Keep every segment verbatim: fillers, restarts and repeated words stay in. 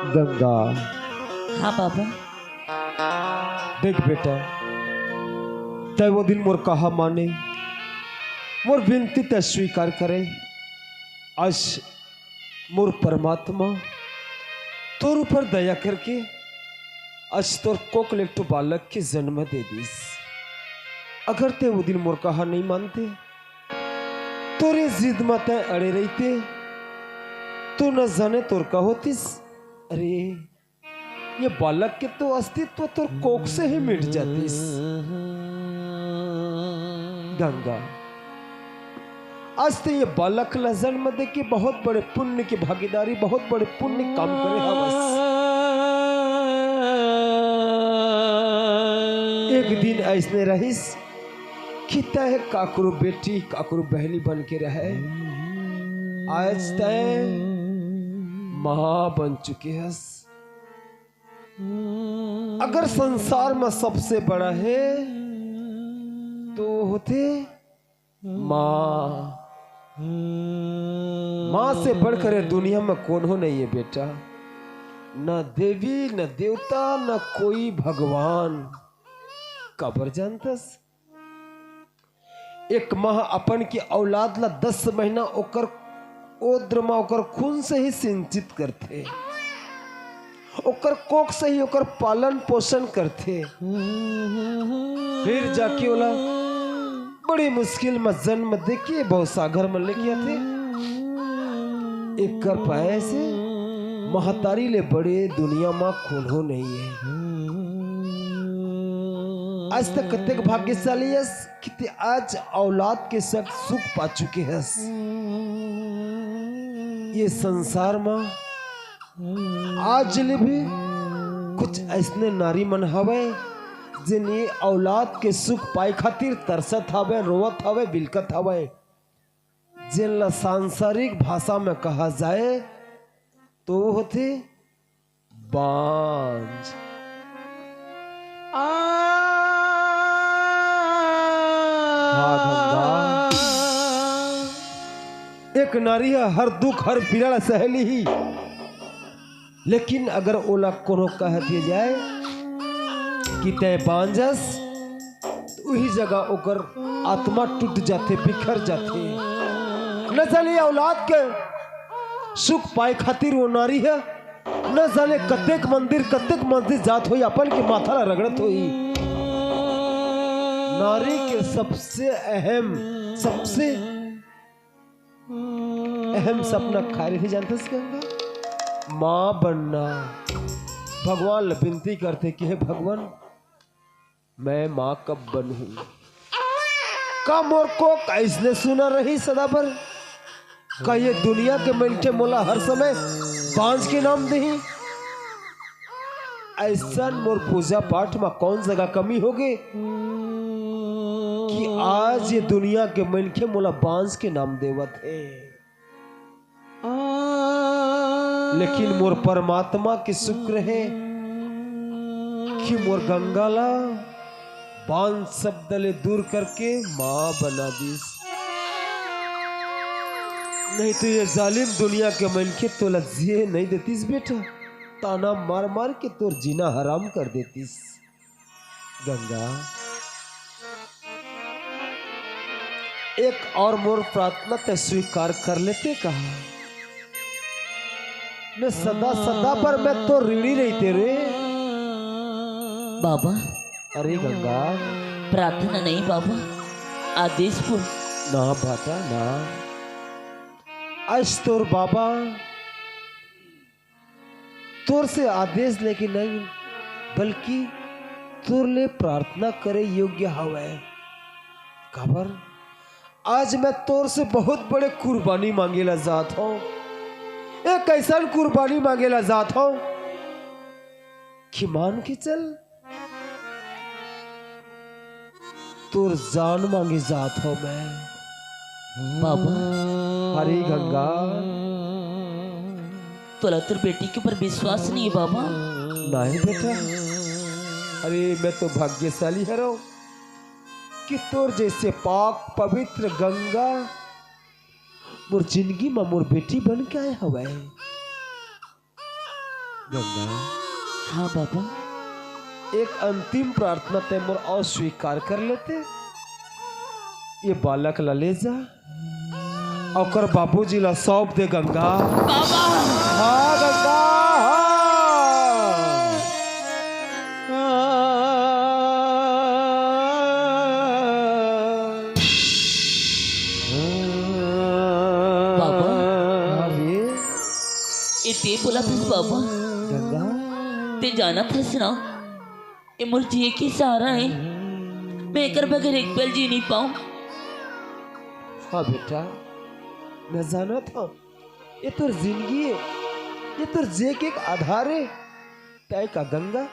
गंगा। हाँ बाबा। देख बेटा, तै वो दिन मोर कहा माने, मोर विनती तै स्वीकार करे। आज मोर परमात्मा तोर ऊपर दया करके आज तोर कोख ले एक ठो बालक के जन्म दे दिस। अगर तै वो दिन मोर कहा नहीं मानते, तोरे जिद म तै अड़े रहिते, तो न जाने तोर का होतिस। अरे, ये बालक के तो अस्तित्व तोर कोख से ही मिट जातिस। गंगा, आज तै ये बालक ला जन्म दे के बहुत बड़े पुण्य के भागीदारी, बहुत बड़े पुण्य काम करे हवस। एक दिन ऐसने रहिस कि तै काकरो बेटी, काकरो बहनी बन के रहे। आज तै माँ बन चुके हस। अगर संसार में सबसे बड़ा है, तो होते माँ। माँ से बढ़कर ये दुनिया में कोनो नहीं है बेटा, न देवी, न देवता, न कोई भगवान। काबर जानतस? एक माँ अपन के औलाद ला दस महीना ओकर उदर म ओकर खून से ही सिंचित करथे, ओकर कोख से ही ओकर पालन पोषण करथे, फिर जाके ओला बड़ी मुश्किल म जन्म देके भवसागर म लेके आथे। एकर पाए से महतारी ले बड़े दुनिया म कोनो नहीं है। आज तक कतेक भाग्यशाली हस कि ते आज औलाद के सक सुख पा चुके हस। ये संसार म आज ले भी कुछ ऐसने नारी मन हवय, जेन ये औलाद के सुख पाए खातिर तरसत हवय, रोवत हवय, बिलकत हवय। जेन ला सांसारिक भाषा में कहा जाए, तो वो होथे बांझ। हाँ गंगा, एक नारी ह हर दुख, हर पीड़ा ला सह लिही, लेकिन अगर ओला कोनो कह दिए जाए कि तै बांझ हस, उही जगह ओकर आत्मा टूट जाथे, बिखर जाथे। न जाने औलाद के सुख पाए खातिर वो नारी ह, न जाने कतेक मंदिर, कतेक मस्जिद जात होही, अपन के माथा ला रगड़त होही। नारी के सबसे अहम, सबसे अहम सपना का रहिथे जानथस गंगा? माँ बनना। भगवान ला बिनती करथे कि हे भगवान, मैं माँ कब बनहूँ? का मोर कोख अइसने सुना रही सदा भर? का ये दुनिया के मनखे मोला हर समय बांझ के नाम देही? अइसन मोर पूजा पाठ म कौन जगह कमी होगे कि आज ये दुनिया के मनखे मोला बांझ के नाम देवत हे? लेकिन मोर परमात्मा के शुक्र हे कि मोर गंगा ला बांझ शब्द ले दूर करके माँ बना दिस। नहीं तो ये जालिम दुनिया के मनखे तोला जिए नहीं देतिस बेटा, ताना मार मार के तोर जीना हराम कर देतिस। गंगा, एक और मोर प्रार्थना तै स्वीकार कर लेते कहा। मैं सदा सदा पर मैं तो ऋणी रहिते रे। बाबा। अरे गंगा। प्रार्थना नहीं बाबा, आदेश बोल। ना बाटा ना। आज तोर बाबा तोर से आदेश लेके नहीं, बल्कि तोर ले प्रार्थना करे योग्य हवय। काबर? आज मैं तोर से बहुत बड़े कुर्बानी मांगे ला जात हूँ। एक अइसन कुर्बानी मांगे ला जात हूँ कि मान के चल, तोर जान मांगे जात हूँ मैं। बाबा। अरे गंगा। तोला तोर बेटी के ऊपर विश्वास नहीं है बाबा। नहीं बेटा। अरे मैं तो भाग्यशाली हरव कि तोर जैसे पाक पवित्र गंगा मोर जिंदगी म मोर बेटी बन के आए हवय। गंगा। हाँ बाबा। एक अंतिम प्रार्थना तैं मोर अस्वीकार कर लेते। ये बालक ला ले जा, ओकर बाबूजी ला सौंप दे गंगा। बाबा। हाँ गंगा, हाँ। बाबा। हाँ रे। ए तें बोलत हस बाबा। गंगा। तें जानत हस ना, ए मोर जिए के सहारा हे। मैं एकर बगैर एक पल जी नहीं पाऊं। हाँ बेटा, मैं जानत हूँ, ये तोर जिंदगी हे, ये तोर जिए के एक आधार हे। तय का गंगा,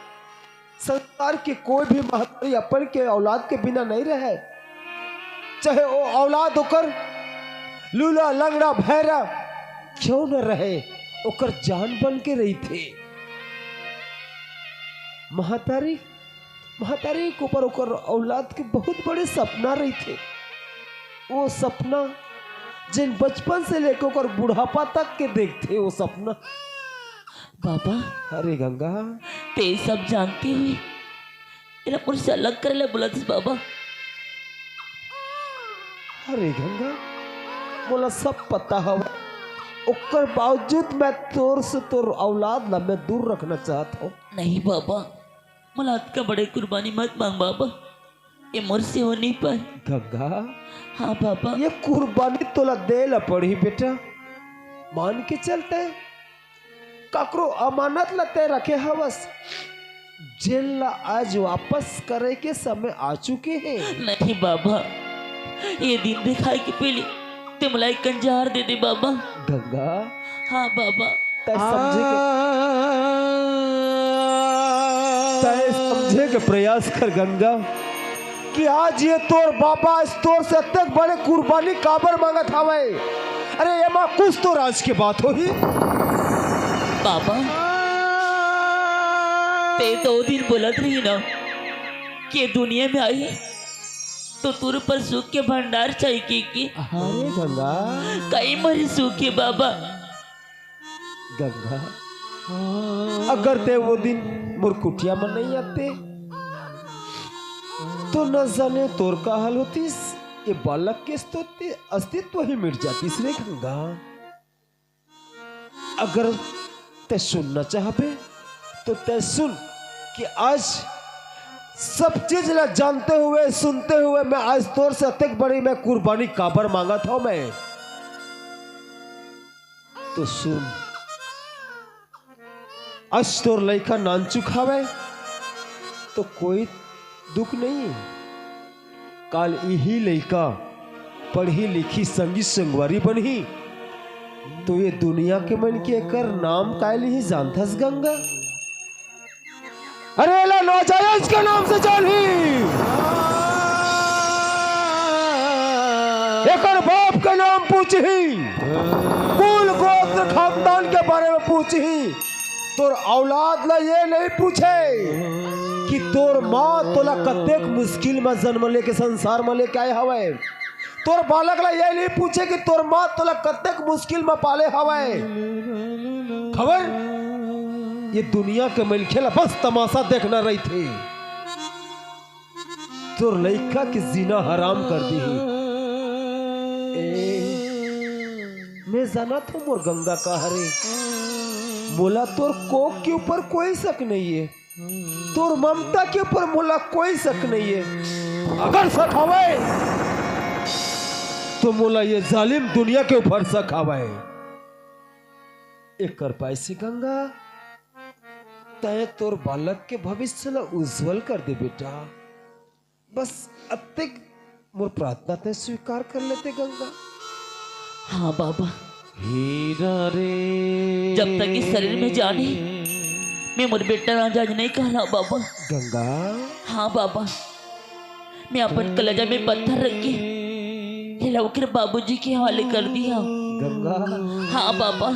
संसार के कोई भी महतारी अपन के औलाद के बिना नहीं रहे, चाहे वो औलाद ओकर लूला, लंगड़ा, भैरा क्यों न रहे, ओकर जान बन के रहिथे। महतारी, महतारी के ऊपर ओकर औलाद के बहुत बड़े सपना रहिथे। वो सपना जेन बचपन से लेके ओकर बुढ़ापा तक के देखथे, वो सपना। बाबा। अरे गंगा। तें सब जानते हुए एला मोर से अलग करे ला बोलत हस बाबा। अरे गंगा, मोला सब पता हवय, ओकर बावजूद मैं तोर से, तोर औलाद ला मैं दूर रखना चाहत हूँ। नहीं बाबा, मोला अतका बड़े कुर्बानी मत मांग बाबा, ये मोर से हो नहीं पाए। गंगा। हाँ बाबा। ये कुर्बानी तोला दे ला पड़ही बेटा, मान के चलते हैं। काकरो अमानत ला तैं रखे हवस, जेन ला आज वापस करे के समय आ चुके हे। नहीं बाबा, ये दिन दिखाए के पहले तें मोला एक कंजार दे दे बाबा। गंगा। हाँ बाबा। तैं समझे के, तैं समझे के प्रयास कर गंगा, कि आज ये तोर बाबा आज तोर से अतेक बड़े कुर्बानी काबर मांगत हवय? अरे एमा कुछ तो राज के बात होही। बाबा, तें तो ओ दिन बोलत रही ना कि दुनिया में आई तो तोर पर सुख के भंडार चाहिए कि, कि अरे गंगा। कई मरी सुख के बाबा। गंगा, अगर तें वो दिन मोर कुटिया में नहीं आते, तो न जाने तोर का हाल होतिस, ये बालक के अस्तित्व, अस्तित्व ही मिट जातिस रे गंगा। अगर तें सुनना चाहबे, तो तें सुन कि आज सब चीज ला जानते हुए, सुनते हुए मैं आज तोर से अतेक बड़ी मैं कुर्बानी काबर मांगत हूँ मैं। तो सुन, आज तोर लइका नानचुक हवय, तो कोई दुख नहीं हे। काल इही लइका पढ़ही लिखही, संगी संगवारी बनही, तो ये दुनिया के मन के एकर नाम काय लिही जानथस गंगा? अरे एला नाजायज के नाम से जानही। एकर बाप के नाम पूछही, कुल गोत्र खानदान के बारे में पूछही। तोर औलाद ला ये नहीं पूछे कि तोर माँ तोला कतेक मुश्किल में जन्म लेके संसार में लेके आए हवय। तोर बालक ला ये नहीं पूछे कि तोर माँ तोला कतेक मुश्किल में पाले हवय। खबर ये दुनिया के मनखे ला बस तमाशा देखना रहिथे। तोर लइका के जीना हराम कर दिही। ए, मैं जानत हूँ मोर गंगा का हरे, मोला तोर कोख के ऊपर कोई शक नहीं हे, तोर ममता के ऊपर मोला कोई शक नहीं हे। अगर शक हवय, तो मोला ये जालिम दुनिया के ऊपर शक हवय। एकर पाय से गंगा, तैं तोर बालक के भविष्य ला उज्जवल कर दे बेटा। बस अतेक मोर प्रार्थना तैं स्वीकार कर लेते गंगा। हाँ बाबा। हीरा रे। जब तक इस शरीर में जान हे, मैं मोर बेटा राजा नहीं कहला बाबा। गंगा। हाँ बाबा, मैं अपन कलेजा में पत्थर रख के एला ओकर बाबूजी के हवाले कर दिया। गंगा। हाँ बाबा।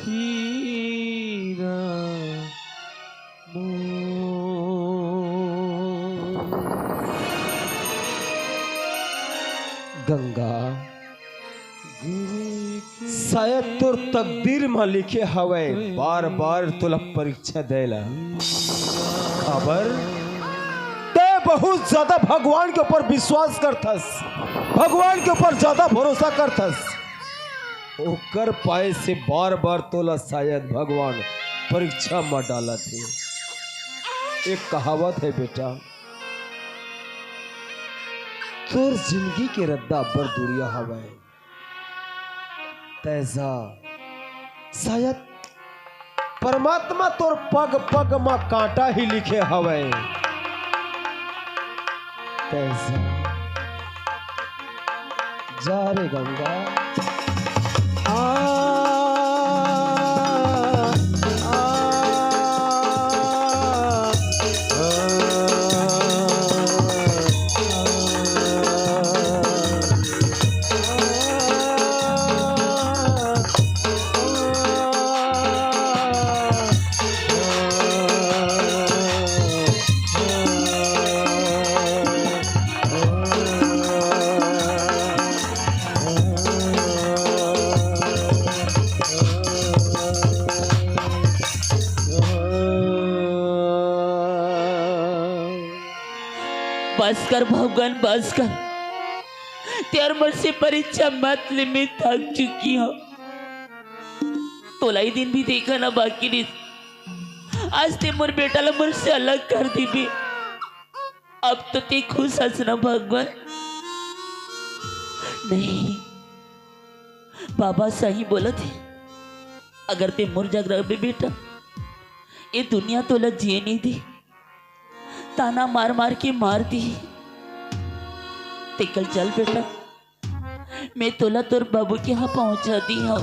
हीरा मोर। गंगा, शायद तोर तकदीर म लिखे हवय बार बार तोला परीक्षा देला। काबर? तैं बहुत ज्यादा भगवान के ऊपर विश्वास करथस, भगवान के ऊपर ज्यादा भरोसा करथस, ओकर पाए से बार बार तोला शायद भगवान परीक्षा म डालत हे। एक कहावत हे बेटा, तोर जिंदगी के रद्दा अब्बड़ दुरिहा हवय। तैं जा, शायद परमात्मा तोर पग पग म कांटा ही लिखे हवय। तैं जा, जा रे गंगा। आ, आ, बस कर भगवान, बस कर। तैं मोर से परीक्षा मत ले, मैं थक चुकी हंव। तोला ए दिन भी देखना बाकी रहिस। आज तैं मोर बेटा ला मोर से अलग कर दिबे। अब तो तैं खुश हस ना भगवान? नहीं, बाबा सही बोलत हे। अगर तैं मोर जग रहबे बेटा, ए दुनिया तोला जिए नहीं दी। ताना मार मार के मार दी। तैं कल चल बेटा, मैं तोला तोर बाबू के यहाँ पहुँचा दिहंव।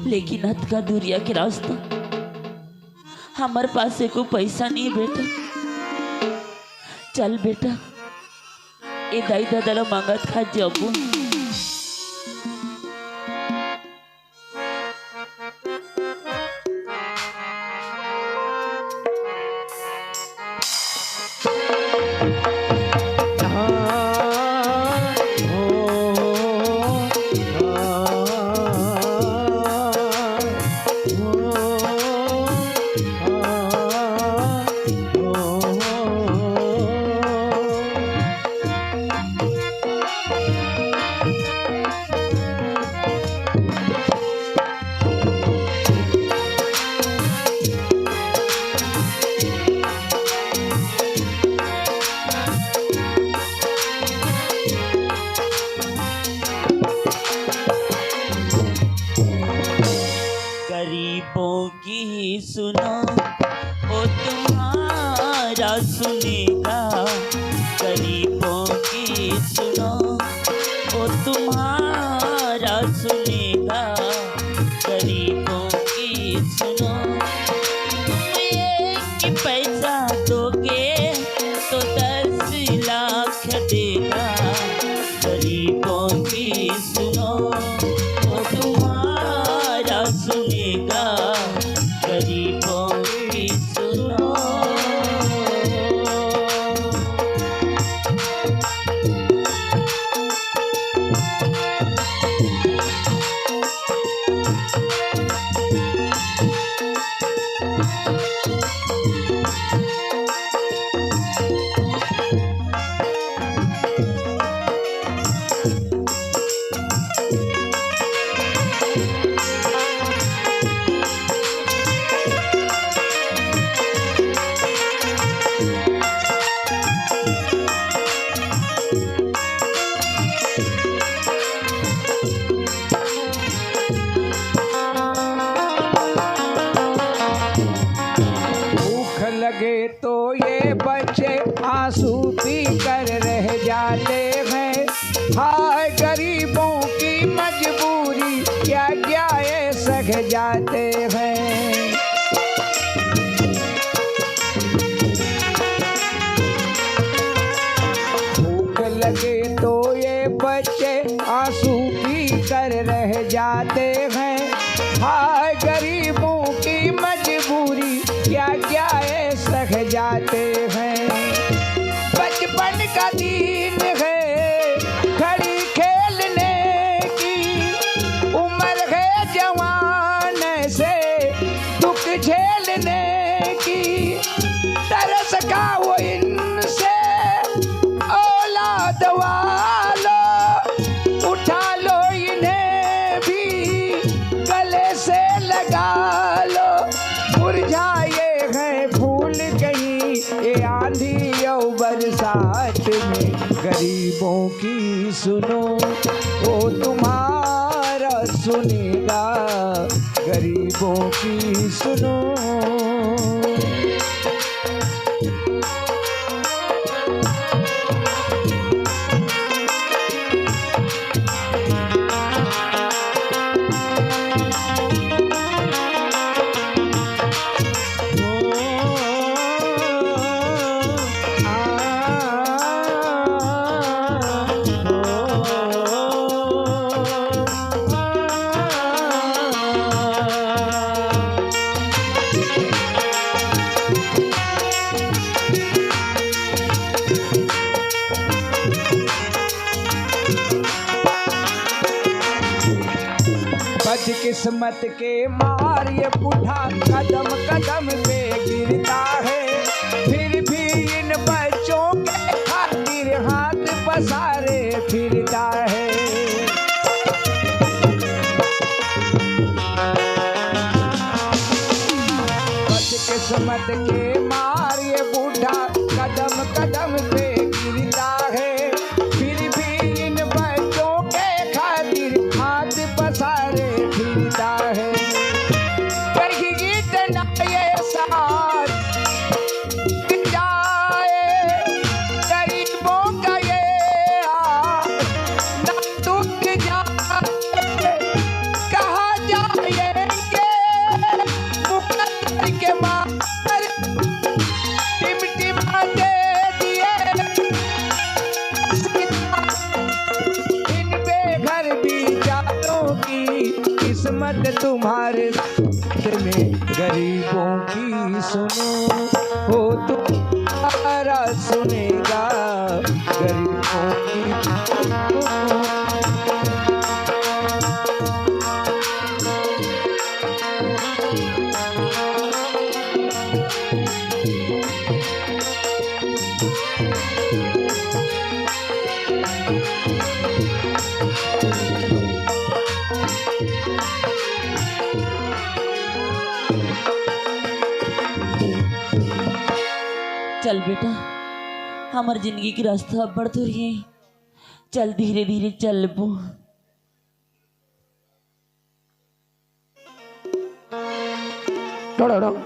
लेकिन अतका दुरिहा के रास्ता, हमर पास एको पैसा नहीं बेटा। चल बेटा, ए दाई ददा ला मांगत खात जाबो। गरीबों की सुनो, वो तुम्हारा सुनेगा। गरीबों की सुनो, वो तुम्हारा सुनेगा। गरीबों की सुनो, तुम एक पैसा दोगे तो दस लाख देगा। गरीबों की सुनो, वो तुम्हारा सुनेगा। गरीबों की सुनो। भूख लगे तो ये बच्चे आंसू पी कर रह जाते हैं। हाय गरीबों की मजबूरी, क्या क्या ये सह जाते हैं। भूख लगे तो ये बच्चे आंसू पी कर रह जाते हैं। हाय गरीबों की मजबूरी, क्या क्या ये सह जाते हैं। बचपन का दिन है, घड़ी खेलने की उम्र है, जवान से दुख झेलने की। तरस खाओ इनसे औलाद वालों, उठा लो इन्हें भी गले से लगा लो। मुरझाए हैं फूल कहीं ये आंधी और बरसात में। गरीबों की सुनो, वो तुम्हारा सुनेगा। गरीबों की सुनो। बदकिस्मत के मार ये बूढ़ा कदम कदम पे गिरता है, फिर भी इन बच्चों के खातिर हाथ पसारे फिरता है। बदकिस्मत के मार ये बूढ़ा कदम कदम पे गिरता है, फिर भी इन बच्चों के खातिर हाथ पसारे फिरता है। कहीं इतना ये साथ जाए, गरीबों का ये हाल ना टूट जाए। कहाँ जाएंगे मुकद्दर के मार, टिमटिमाते दिए। इन बेघर बेचारों की किस्मत तुम्हारे हाथ में। गरीबों की सुनो, वो तुम्हारा सुनेगा। गरीबों की सुनो। चल बेटा, हमर जिंदगी के रास्ता अब्बड़ दूर हे। चल धीरे धीरे चलबो। टड़ड़म,